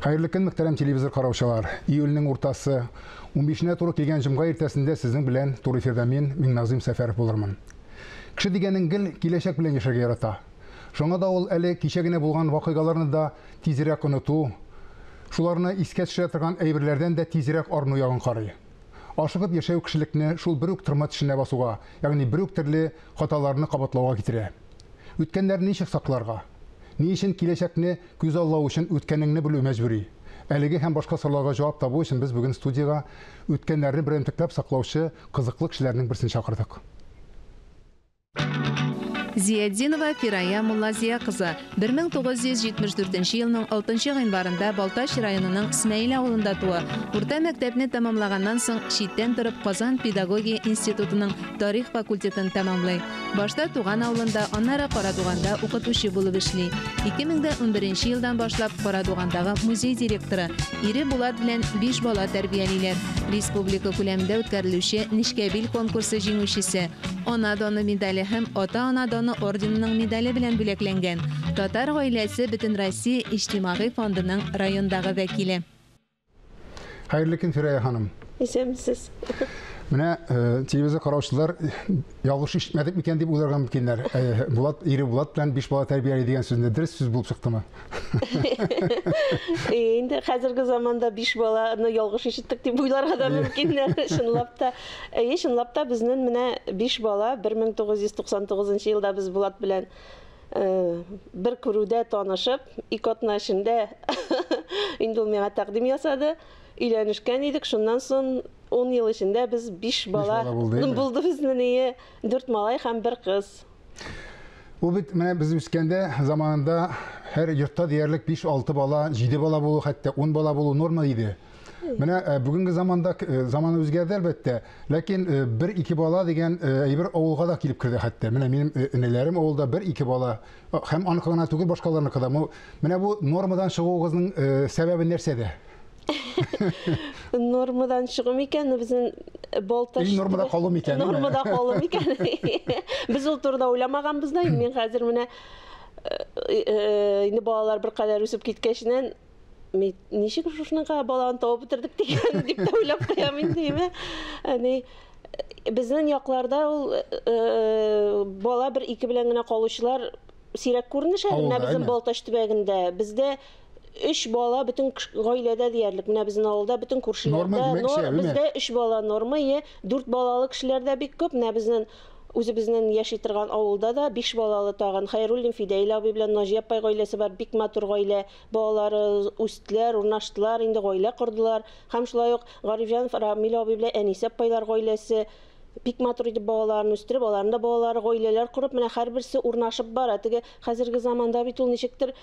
Хәерле көн, мөхтәрәм телевизор караучылар. Июльнең уртасы, 15-нә туры килгән җомга иртәсендә сезнең белән туры эфирда мин, Миңназыйм Сәфәров булырмын. Кеше дигәнең гел киләчәк белән яшәргә ярата. Шуңа да ул әле кичә генә булган вакыйгаларны да тизрәк оныту, шуларны искә төшерә торган әйберләрдән дә тизрәк арыну ягын карый. Ашыгып яшәү кешелекне шул бер үк тырма тешенә басуга, ягъни бер үк төрле хаталарны кабатлауга китерә. Үткәннәрне ничек сакларга? Ни өчен киләчәкне күзаллау өчен үткәнеңне белү мәҗбүри? Әлеге һәм башка сорауларга җавап табу өчен без бүген студиягә үткәннәрне берәмтекләп саклаучы кызыклы кешеләрнең берсен чакырдык. Зиятдинова Фирая Муллазия кызы, 1974 елның 6 гыйнварында Балтач районының Смәел авылында туа. Урта мәктәпне тәмамлаганнан соң читтән торып Казан педагогия институтының тарих факультетын тәмамлый. Башта туган авылында, аннары Карадуганда укытучы булып эшли. 2011 елдан башлап Карадугандагы музей директоры. Ире Булат белән 5 бала тәрбиялиләр. Республика күләмендә үткәрелүче Нечкәбил конкурсы җиңүчесе. Ана даны медале һәм Ата-ана даны орденының медале белән бүләкләнгән. Татар гаиләсе Бөтенроссия иҗтимагый фондының райондагы вәкиле. Хәерле көн, Фирая ханым. Исәнмесез. Менә телевизор караучылар ялгыш ишетмәдек микән дип уйларга мөмкиннәр. Булат, ире Булат белән 5 бала тәрбияли дигән сүзне дөрес сүз булып чыктымы? Инде хәзерге заманда 5 баланы ялгыш ишеттек дип уйларга да мөмкиннәр, чынлап та. Әйе, чынлап та безнең менә 5 бала 1999 елда без Булат белән бер күрүдә танышып, ике атна эчендә инде ул миңа тәкъдим ясады. Өйләнешкән идек, шуннан соң 10 ел эчендә без 5 бала булды безнең, ие, 4 малай һәм 1 кыз. Ул бит менә без үскәндә заманында һәр йортта диярлек 5-6 бала, 7 бала булу, хәтта 10 бала булу норма иде. Менә бүгенге заманда заман үзгәрде әлбәттә, ләкин бер-ике бала дигән әйбер авылга да килеп керде хәтта. Менә минем энеләрем авылда бер-ике бала һәм аныкы гына түгел, башкаларныкы да. Менә бу нормадан чыгуыгызның сәбәбе нәрсәдә? Нормадан чыгу микән? Безнең Балтач нормада калу микән? Нормада калу микән? Без ул турыда уйламаганбыз да. Мин хәзер менә инде балалар беркадәр үсеп киткәченнән ничек шушыныңка баланы табып бетердек дигән дип тә уйлап куям инде, әйме? Әни безнең якларда ул бала бер ике белән генә калучылар сирәк күренеш әле. Менә безнең Балтач төбәгендә бездә 3 бала бөтен гаиләдә диярлек. Менә безнең авылда бөтен күршеләрдә бездә 3 бала норма, е, 4 балалы кешеләр дә бик күп. Менә безнең үзебезнең яши торган авылда да 5 балалы тагын Хәйруллин Фидәил абый белән Наҗия апай гаиләсе бар, бик матур гаилә. Балалары үстеләр, урнаштылар, инде гаилә кордылар. Һәм шулай ук Гарифҗанов Рамил абый белән Әнисә апайлар гаиләсе бик матур итеп балаларын үстереп, аларның да балалары гаиләләр корып, менә һәрберсе урнашып бара. Теге хәзерге заманда бит ул ничектер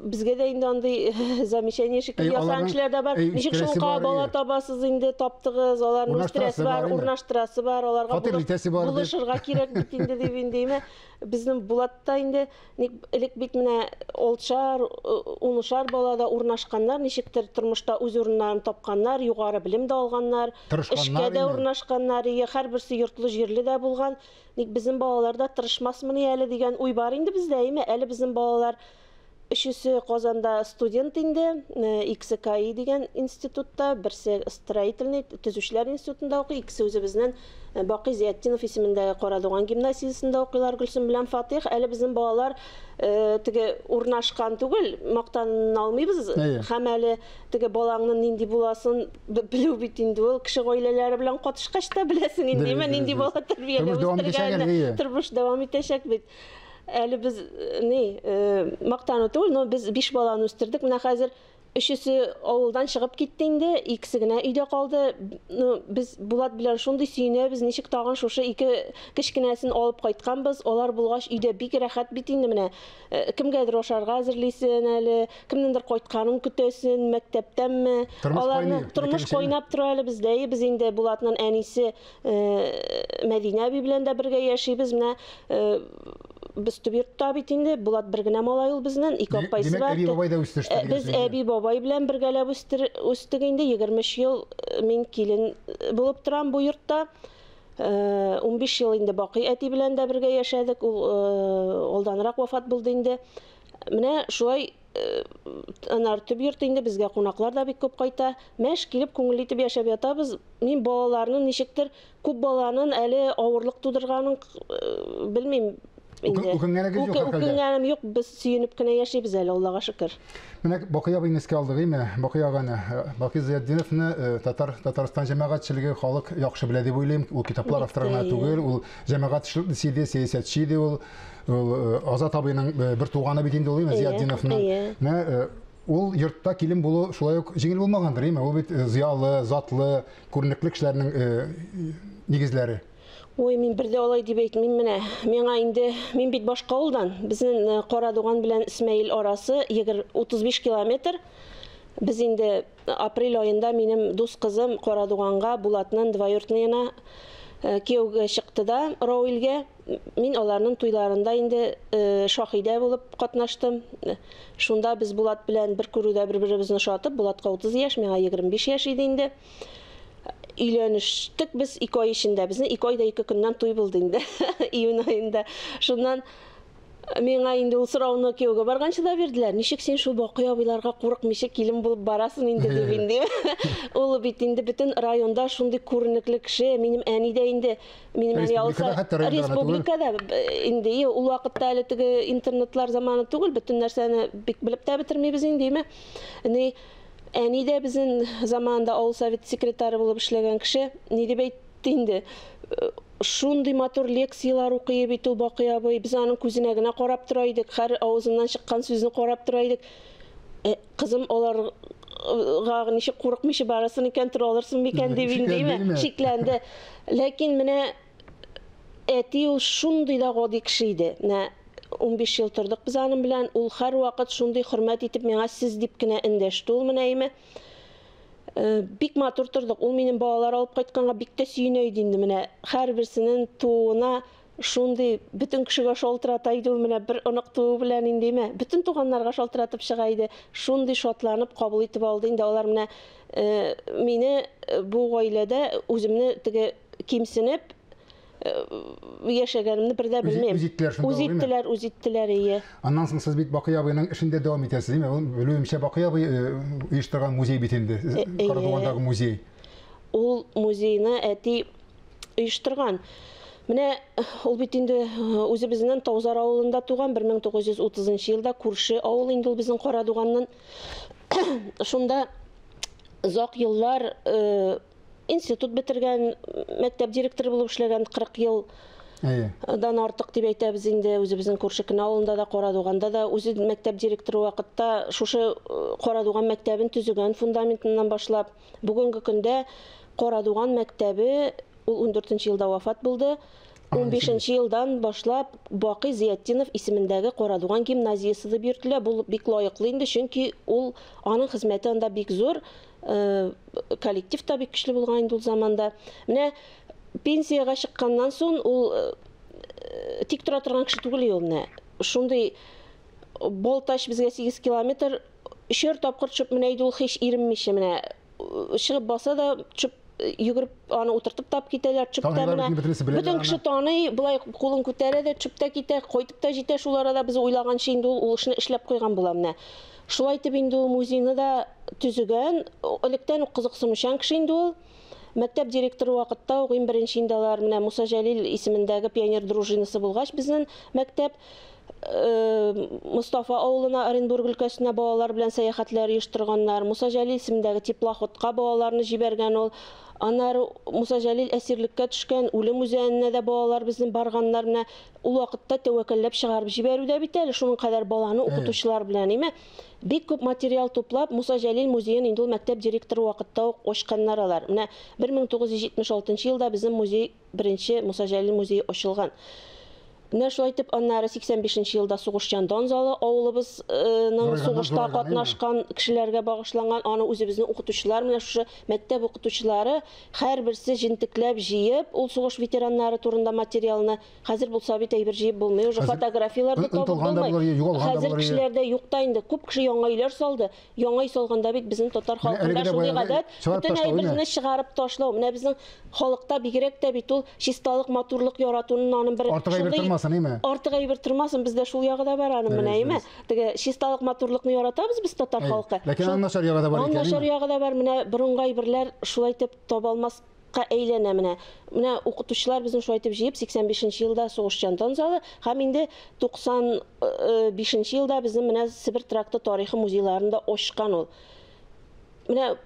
безгә дә инде андый замечание шикелле ясаган кешеләр дә бар. Ничек шул бала табасыз инде, таптыгыз, аларны үстерәсе бар, урнаштырасы бар, аларга булышырга кирәк бит инде дип инде. Безнең Булатта инде элек бит менә 6-шар, 10-шар бала да урнашканнар, ничектер тормышта үз урыннарын тапканнар, югары белем дә алганнар, эшкә дә урнашканнар, һәрберсе йортлы җирле дә булган. Ник безнең балалар да тырышмасмыни әле дигән уй бар инде бездә, әйме? Әле безнең балалар өчесе Казанда студент инде, икесе КАИ дигән институтта, берсе строительный төзүчеләр институтында укый, икесе үзебезнең Бакый Зиятдинов исемендәге Карадуган гимназиясендә укыйлар Гөлсем белән Фатих. Әле безнең балалар теге урнашкан түгел, мактана алмыйбыз. Һәм әле теге балаңның нинди буласын белү бит инде ул кеше гаиләләре белән катышкач та беләсең инде, нинди бала тәрбияләп үстергәнне. Тормыш дәвам итәчәк бит. Әле без ни мактану түгел, но без 5 баланы үстердек. Менә хәзер өчесе авылдан чыгып китте инде, икесе генә өйдә калды. Ну, без Булат белән шундый сөенәбез, ничек тагын шушы ике кечкенәсен алып кайтканбыз. Алар булгач өйдә бик рәхәт бит инде менә. Кемгәдер ашарга әзерлисен әле, кемнеңдер кайтканын көтәсен, мәктәптәнме? Аларны тормыш кайнап тора әле бездә. Без инде Булатның әнисе Мәдинә әби белән дә бергә яшибез. Менә без төп йортта бит инде, Булат бер генә малай ул безнең, ике апайсы бар. Әби бабай да үстерде. Без әби бабай белән бергәләп үстек инде, 23 ел мин килен булып торам бу йортта. 15 ел инде Бакый әти белән дә бергә яшәдек, ул алданрак вафат булды инде. Менә шулай Анар төп йорт инде, безгә кунаклар да бик күп кайта. Мәш килеп күңелле итеп яшәп ятабыз. Мин балаларның ничектер күп баланың әле авырлык тудырганын белмим. Үкенгәнегез юк, һәрхәлдә. Үкенгәнем юк, без сөенеп кенә яшибез әле, Аллага шөкер. Менә Бакый абыйны искә алдык, әйме? Бакый аганы, Бакый Зыятдиновны Татарстан җәмәгатьчелеге, халык яхшы белә дип уйлыйм. Ул китаплар авторы гына түгел, ул җәмәгать эшлеклесе иде, сәясәтче иде ул. Ул Азат абыйның бер туганы бит инде ул, әйме, Зыятдиновның. Менә ул йортта килен булу шулай ук җиңел булмагандыр, әйме? Ул бит зыялы, затлы, күренекле кешеләрнең нигезләре. Ой, мин бер дә алай дип әйтмим менә. Миңа инде, мин бит башка авылдан. Безнең Карадуган белән Исмәил арасы 35 километр. Без инде апрель аенда минем дус кызым Карадуганга, Булатның двоюродныйына кияүгә чыкты да Рауилгә. Мин аларның туйларында инде шаһидә булып катнаштым. Шунда без Булат белән бер күрүдә бер-беребезне ошатып, Булатка 30 яшь, миңа 25 яшь иде инде. Өйләнештек без 2 ай эчендә. Безнең 2 айда 2 көннән туй булды инде. Июнь аенда. Шуннан миңа инде ул сорауны кияүгә барганчы да бирделәр. Ничек син шул Бакый абыйларга курыкмыйча килен булып барасың инде дип инде. Ул бит инде бөтен районда шундый күренекле кеше. Минем әни дә инде, минем әни алса, республикада инде ул вакытта әле теге интернетлар заманы түгел, бөтен нәрсәне бик белеп тә бетермибез инде, әйме? Ни әни дә безнең заманда авыл совет секретаре булып эшләгән кеше, ни дип әйтте инде? Шундый матур лекцияләр укый бит ул Бакый абый. Без аның күзенә генә карап тора идек, һәр авызыннан чыккан сүзне карап тора идек. Кызым, аларга ничек курыкмыйча барасың икән, тора алырсың микән дип инде, шикләнде. Ләкин менә әти ул шундый да гади кеше иде. Менә 15 ел тордык без аның белән. Ул һәрвакыт шундый хөрмәт итеп миңа сез дип кенә эндәште ул менә име. Бик матур тордык. Ул минем балалар алып кайтканга бик тә сөенә иде инде менә. Һәрберсенең тууына шундый бөтен кешегә шалтырата иде ул менә бер онык туу белән инде име. Бөтен туганнарга шалтыратып чыга иде. Шундый шатланып кабул итеп алды инде алар менә мине бу гаиләдә үземне теге кимсенеп яшәгәнемне бер дә белмим. Үз иттеләр, үз иттеләр, ие. Аннан соң сез бит Бакый абыйның эшен дә дәвам итәсез, димме? Ул белүемчә Бакый абый оештырган музей бит инде, Карадугандагы музей. Ул музейны әти оештырган. Менә ул бит инде үзебезнең Таузар авылында туган 1930 елда, күрше авыл инде ул безнең Карадуганнан. Шунда озак еллар институт бетергән, мәктәп директоры булып эшләгән 40 елдан артык дип әйтәбез инде. Үзебезнең күрше Кенә авылында да, Карадуганда да үзе мәктәп директоры вакытта шушы Карадуган мәктәбен төзегән фундаментыннан башлап, бүгенге көндә Карадуган мәктәбе ул 14 елда вафат булды. 15 елдан башлап Бакый Зыятдинов исемендәге Карадуган гимназиясе дип йөртелә. Бу бик лаеклы инде, чөнки ул аның хезмәте анда бик зур. Коллектив та бик көчле булган инде ул заманда. Менә пенсиягә чыкканнан соң ул тик тора торган кеше түгел ул менә. Шундый Балтач безгә 8 километр, өчәр тапкыр төшеп менә иде ул һич иренмичә менә. Чыгып баса да төшеп йөгереп аны утыртып тап китәләр, төшеп тә менә. Бөтен кеше таный, болай кулын күтәрә дә төшеп тә китә, кайтып та җитә. Шул арада без уйлаганча инде ул эшне эшләп куйган була менә. Шулай итеп инде ул музейны да төзегән, электән үк кызыксынучан кеше инде ул. Мәктәп директоры вакытта ук иң беренче инде алар менә Муса Җәлил исемендәге пионер дружинасы булгач безнең мәктәп Мостафа авылына, Оренбург өлкәсенә балалар белән сәяхәтләр оештырганнар. Муса Җәлил исемендәге теплоходка балаларны җибәргән ул. Аннары Муса Җәлил әсирлеккә төшкән Үлем үзәненә дә балалар безнең барганнар. Менә ул вакытта тәвәккәлләп чыгарып җибәрү дә бит әле шуның кадәр баланы укытучылар белән, әйме? Бик күп материал туплап, Муса Җәлил музеен инде ул мәктәп директоры вакытта ук ачканнар алар. Менә 1976 елда безнең музей, беренче Муса Җәлил музее ачылган. Менә шулай итеп, аннары 85 елда Сугышчан дан залы авылыбызның сугышта катнашкан кешеләргә багышланган, аны үзебезнең укытучылар, менә шушы мәктәп укытучылары һәрберсе җентекләп җыеп, ул сугыш ветераннары турында материалны, хәзер булса бит әйбер җыеп булмый, уже фотографияләрне табып булмый. Хәзер кешеләрдә юк та инде, күп кеше яңа өйләр салды. Яңа өй салганда бит безнең татар халкында шундый гадәт, бөтен әйберне чыгарып ташлау. Менә безнең халыкта бигрәк тә бит ул чисталык, матурлык яратуның аның бер шундый тормасын, әйме? Артык әйбер тормасын, бездә шул ягы да бар аның менә, әйме? Теге чисталык, матурлыкны яратабыз без татар халкы. Ләкин аның начар ягы да бар икән. Начар ягы да бар. Менә борынгы әйберләр шулай итеп таба алмаска әйләнә менә. Менә укытучылар безне шулай итеп җыеп 85 елда сугышчан дан залы һәм инде 95 елда безнең менә Себер тракты тарихы музейларында ачкан ул. Менә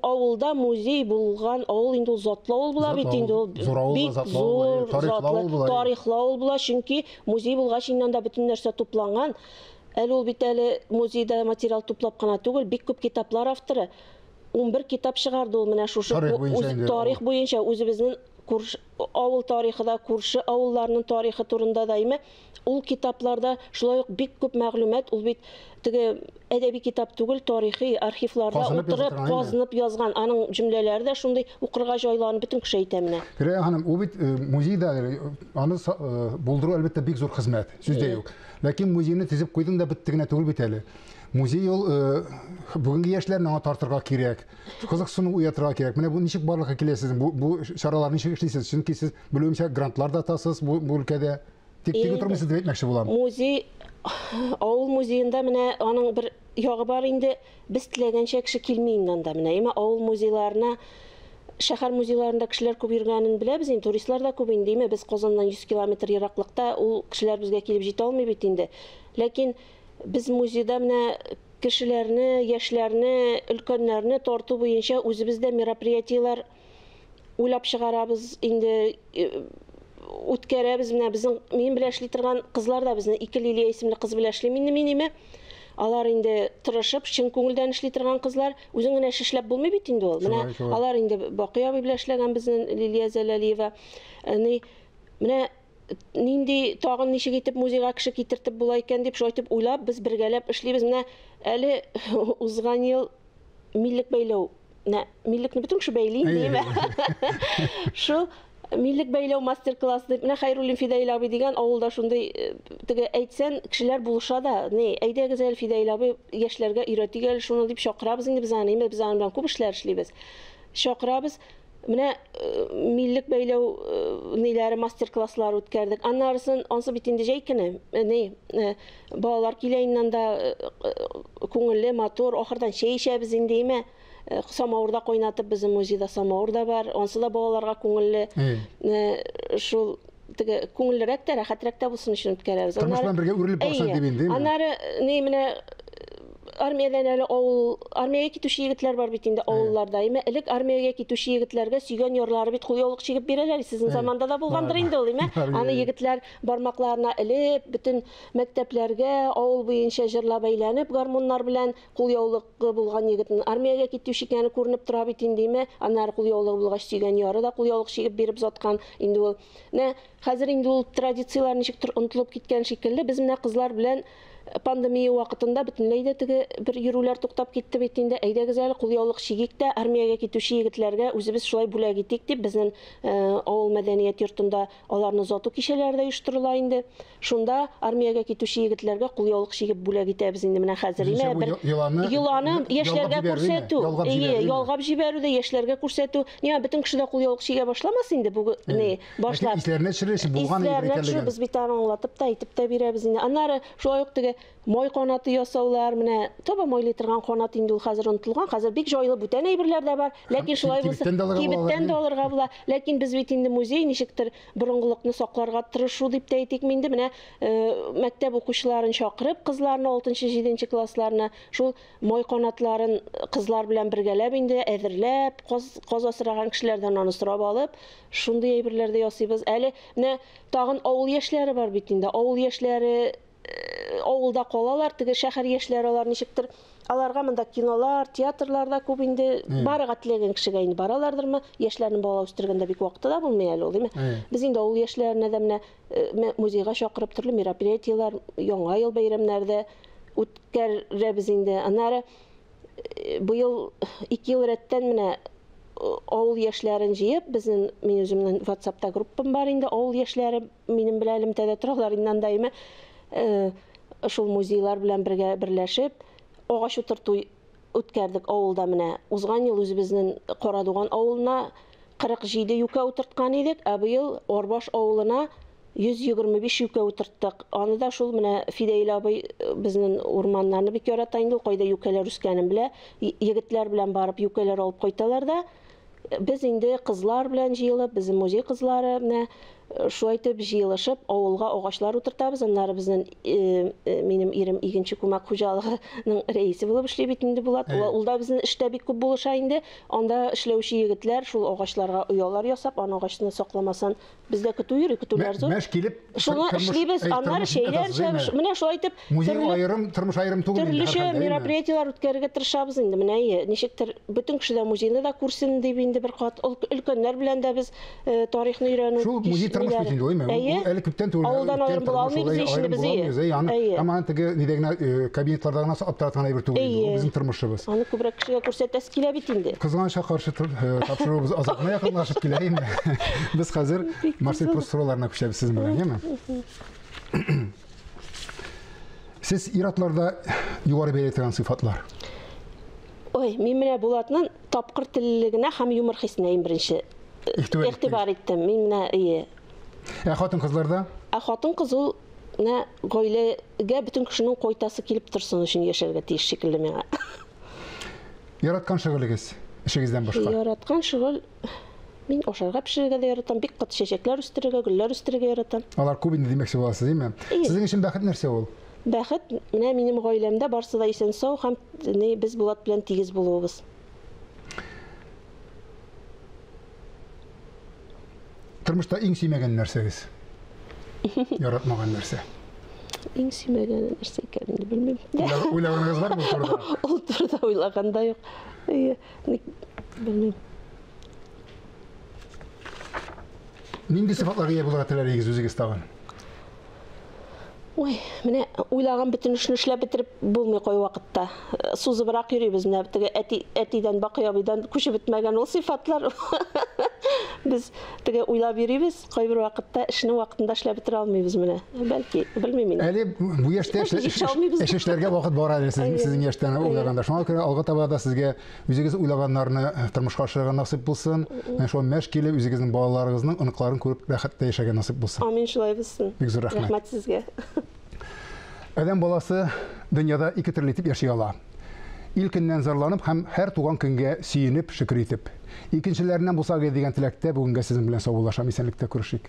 авылда музей булган, авыл инде ул затлы авыл була бит инде ул. Бик зур, затлы, тарихлы авыл була, чөнки музей булгач инде анда бөтен нәрсә тупланган. Әле ул бит әле музейда материал туплап кына түгел, бик күп китаплар авторы. 11 китап чыгарды ул менә шушы тарих буенча үзебезнең авыл тарихы да, күрше авылларның тарихы турында да име. Ул китапларда шулай ук бик күп мәгълүмат, ул бит теге әдәби китап түгел, тарихи архивларда утырып, казынып язган. Аның җөмләләре дә шундый укырга җайланып бөтен кеше әйтә менә. Фирая ханым, ул бит музейда аны булдыру әлбәттә бик зур хезмәт, сүз дә юк. Ләкин музейны төзеп куйдың да бетте генә түгел бит әле. Музей ул бүгенге яшьләрне аңа тартырга кирәк, кызыксыну уятырга кирәк. Менә бу ничек барлыкка килә сезнең бу чаралар ничек эшлисез? Чөнки сез белүемчә грантлар да атасыз бу өлкәдә. Тик тик утырмыйсыз дип әйтмәкче булам. Музей, авыл музеенда менә аның бер ягы бар инде, без теләгәнчә кеше килми инде анда менә. Әмма авыл музейларына, шәһәр музейларында кешеләр күп йөргәнен беләбез инде, туристлар да күп инде, әмма без Казаннан 100 километр ераклыкта, ул кешеләр безгә килеп җитә алмый бит инде. Ләкин без музейда менә кешеләрне, яшьләрне, өлкәннәрне тарту буенча үзебездә мероприятиеләр уйлап чыгарабыз инде, үткәрәбез. Менә безнең минем белән эшли торган кызлар да, безнең ике Лилия исемле кыз белән эшлим инде мин, име. Алар инде тырышып, чын күңелдән эшли торган кызлар. Үзең генә эш эшләп булмый бит инде ул. Менә алар инде Бакый абый белән эшләгән безнең Лилия Зәләлиева. Менә нинди тагын ничек итеп музейга кеше китертеп була икән дип шулай итеп уйлап без бергәләп эшлибез. Менә әле узган ел миллек бәйләү, менә миллекне бөтен кеше бәйли инде, әйме? Шул миллек бәйләү мастер-класс дип, менә Хәйруллин Фидаил абый дигән авылда шундый теге әйтсән, кешеләр булыша да, ни, әйдәгез әле Фидаил абый яшьләргә өйрәтик әле шуны дип чакырабыз инде без аны, әйме, без аның белән күп эшләр эшлибез. Чакырабыз. Менә миллек бәйләү ниләре мастер-класслар үткәрдек. Аннарысын ансы бит инде җәй көне, ни, балалар килә инде анда, күңелле, матур, ахырдан чәй эчәбез инде, әйме? Самавырда кайнатып, безнең музейда самавыр да бар, ансы да балаларга күңелле. Шул теге күңеллерәк тә, рәхәтрәк тә булсын өчен үткәрәбез. Тормыш белән бергә үрелеп барсын дип инде, әйме? Аннары ни, менә армиядән әле авыл, армиягә китүче егетләр бар бит инде авылларда. Әйме, элек армиягә китүче егетләргә сөйгән ярлары бит кулъяулык чигеп бирәләр. Сезнең заманда да булгандыр инде ул, әйме? Аны егетләр бармакларына элеп, бөтен мәктәпләргә, авыл буенча җырлап әйләнеп, гармуннар белән кулъяулыгы булган егетнең армиягә китүче икәне күренеп тора бит инде, әйме? Аннары кулъяулыгы булгач, сөйгән яры да кулъяулык чигеп биреп заткан инде ул. Менә хәзер инде ул традицияләр ничектер онытылып киткән шикелле. Без менә кызлар белән пандемия вакытында бөтенләй дә теге бер йөрүләр туктап китте бит инде. Әйдәгез әле кулъяулык чигик тә, армиягә китүче егетләргә үзебез шулай бүләк итик дип, безнең авыл мәдәният йортында аларны озату кичәләре дә оештырыла инде. Шунда армиягә китүче егетләргә кулъяулык чигеп бүләк итәбез инде менә хәзер. Ничә Менә бу бер йоланы йоланы яшьләргә ялгап җибәрү, күрсәтү. ялгап Әйе, җибәрү, әйе. ялгап җибәрү дә яшьләргә күрсәтү. Ниңа бөтен кеше дә кулъяулык чигә башламас инде бүген, ни, башлап. Исләренә төшерер өчен булган Исләренә әйбер төшерер, икәнлеген. без бит аны аңлатып та, әйтеп тә бирәбез инде. Аннары шулай ук теге май канаты ясаулар, менә таба майлый торган канат инде ул хәзер онытылган, хәзер бик җайлы бүтән әйберләр дә бар. Ләкин шулай булса, Кибеттән дә алырга була, кибеттән дә алырга була. Ләкин без бит инде музей ничектер борынгылыкны сакларга тырышу дип тә әйтик инде. Менә мәктәп укучыларын чакырып, кызларны 6-7 классларны шул май канатларын кызлар белән бергәләп инде әзерләп, каз асраган кешеләрдән аны сорап алып, шундый әйберләр дә ясыйбыз. Әле менә тагын авыл яшьләре бар бит инде. Авыл яшьләре авылда калалар, теге шәһәр яшьләре алар ничектер, аларга монда кинолар, театрлар да күп инде, барыга теләгән кешегә инде баралардырмы? Яшьләрнең бала үстергәндә бик вакыты да булмый әле ул, димме? Без инде авыл яшьләренә дә менә музейга чакырып төрле мероприятиеләр, яңа ел бәйрәмнәрдә үткәрәбез инде. Аннары быел 2 ел рәттән менә авыл яшьләрен җыеп, безнең, мин үземнең WhatsAppта группам бар инде, авыл яшьләре минем белән элемтәдә торалар инде анда, әйме? Шул музейлар белән бергә берләшеп, агач утырту үткәрдек авылда менә. Узган ел үзебезнең Карадуган авылына 47 юкә утырткан идек, ә быел Орбаш авылына 125 юкә утырттык. Аны да шул менә Фидәил абый безнең урманнарны бик ярата инде, ул кайда юкәләр үскәнен белә. Егетләр белән барып юкәләр алып кайталар да, без инде кызлар белән җыелып, безнең музей кызлары менә шулай итеп җыелышып авылга агачлар утыртабыз. Аннары безнең минем ирем игенче күмәк хуҗалыгының рәисе булып эшли бит инде Булат. Ул да безнең эштә бик күп булыша инде. Анда эшләүче егетләр шул агачларга оялар ясап, аны агачны сакламасан, бездә көтү йөри, көтүләр зур. Мәш килеп шуны эшлибез, аннары чәйләр эчәбез. Менә шулай итеп музей аерым, тормыш аерым түгел. Төрлечә мероприятиеләр үткәрергә тырышабыз инде. Менә ничектер бөтен кеше дә музейны да күрсен дип инде бер кат өлкәннәр белән дә без тарихны өйрәнү. Шул музей тормыш бит инде, әйме? Ул әле күптән түгел. Авылдан аерым була алмыйбыз инде без. Һәм аны теге нидә генә кабинетларда гына аптыратган торган әйбер түгел инде. Ул безнең тормышыбыз. Аны күбрәк кешегә күрсәтәсе килә бит инде. Кызганычка каршы тапшыруыбыз азагына якынлашып килә инде. Без хәзер Марсель Пруст сорауларына күчәбез сезнең белән, яме? Сез ир-атларда югары бәя торган сыйфатлар. Ой, мин менә Булатның тапкыр теллелегенә һәм юмор хисенә иң беренче игътибар иттем. Мин менә ие. Ә хатын-кызларда? Ә хатын-кыз ул менә гаиләгә бөтен кешенең кайтасы килеп торсын өчен яшәргә тиеш шикелле миңа. Яраткан шөгылегез, эшегездән башка? Яраткан шөгыль мин ашарга пешерергә дә яратам, бик каты чәчәкләр үстерергә, гөлләр үстерергә яратам. Алар күп инде димәкче буласыз, димме? Сезнең өчен бәхет нәрсә ул? Бәхет менә минем гаиләмдә барсы да исән-сау һәм без Булат белән тигез булуыбыз. Тормышта иң сөймәгән нәрсәгез? Яратмаган нәрсә? Иң сөймәгән нәрсә икән инде белмим. Уйлаганыгыз бармы ул турыда? Ул турыда уйлаган да юк. Белмим. Нинди сыйфатларга ия булырга теләр идегез үзегез тагын? Ой, менә уйлаган бөтен эшне эшләп бетереп булмый кайвакытта. Сузыбрак йөрибез менә теге әти әтидән Бакый абыйдан күчеп бетмәгән ул сыйфатлар. Без теге уйлап йөрибез, кайбер вакытта эшне вакытында эшләп бетерә алмыйбыз менә. Бәлки, белмим инде. Әле бу яшьтә эш эшләргә вакыт бар әле сезнең яшьтән уйлаганда. Шуңа күрә алга таба да сезгә үзегез уйлаганнарны тормышка ашырырга насыйп булсын. Менә шул мәш килеп үзегезнең балаларыгызның оныкларын күреп рәхәттә яшәргә насыйп булсын. Амин, шулай булсын. Бик зур рәхмәт. Рәхмәт сезгә. Адәм баласы дөньяда ике төрле итеп яши ала. Ил көннән зарланып һәм һәр туган көнгә сөенеп, шөкер итеп. Икенчеләреннән булсак иде дигән теләктә бүгенгә сезнең белән саубуллашам. Исәнлектә күрешик.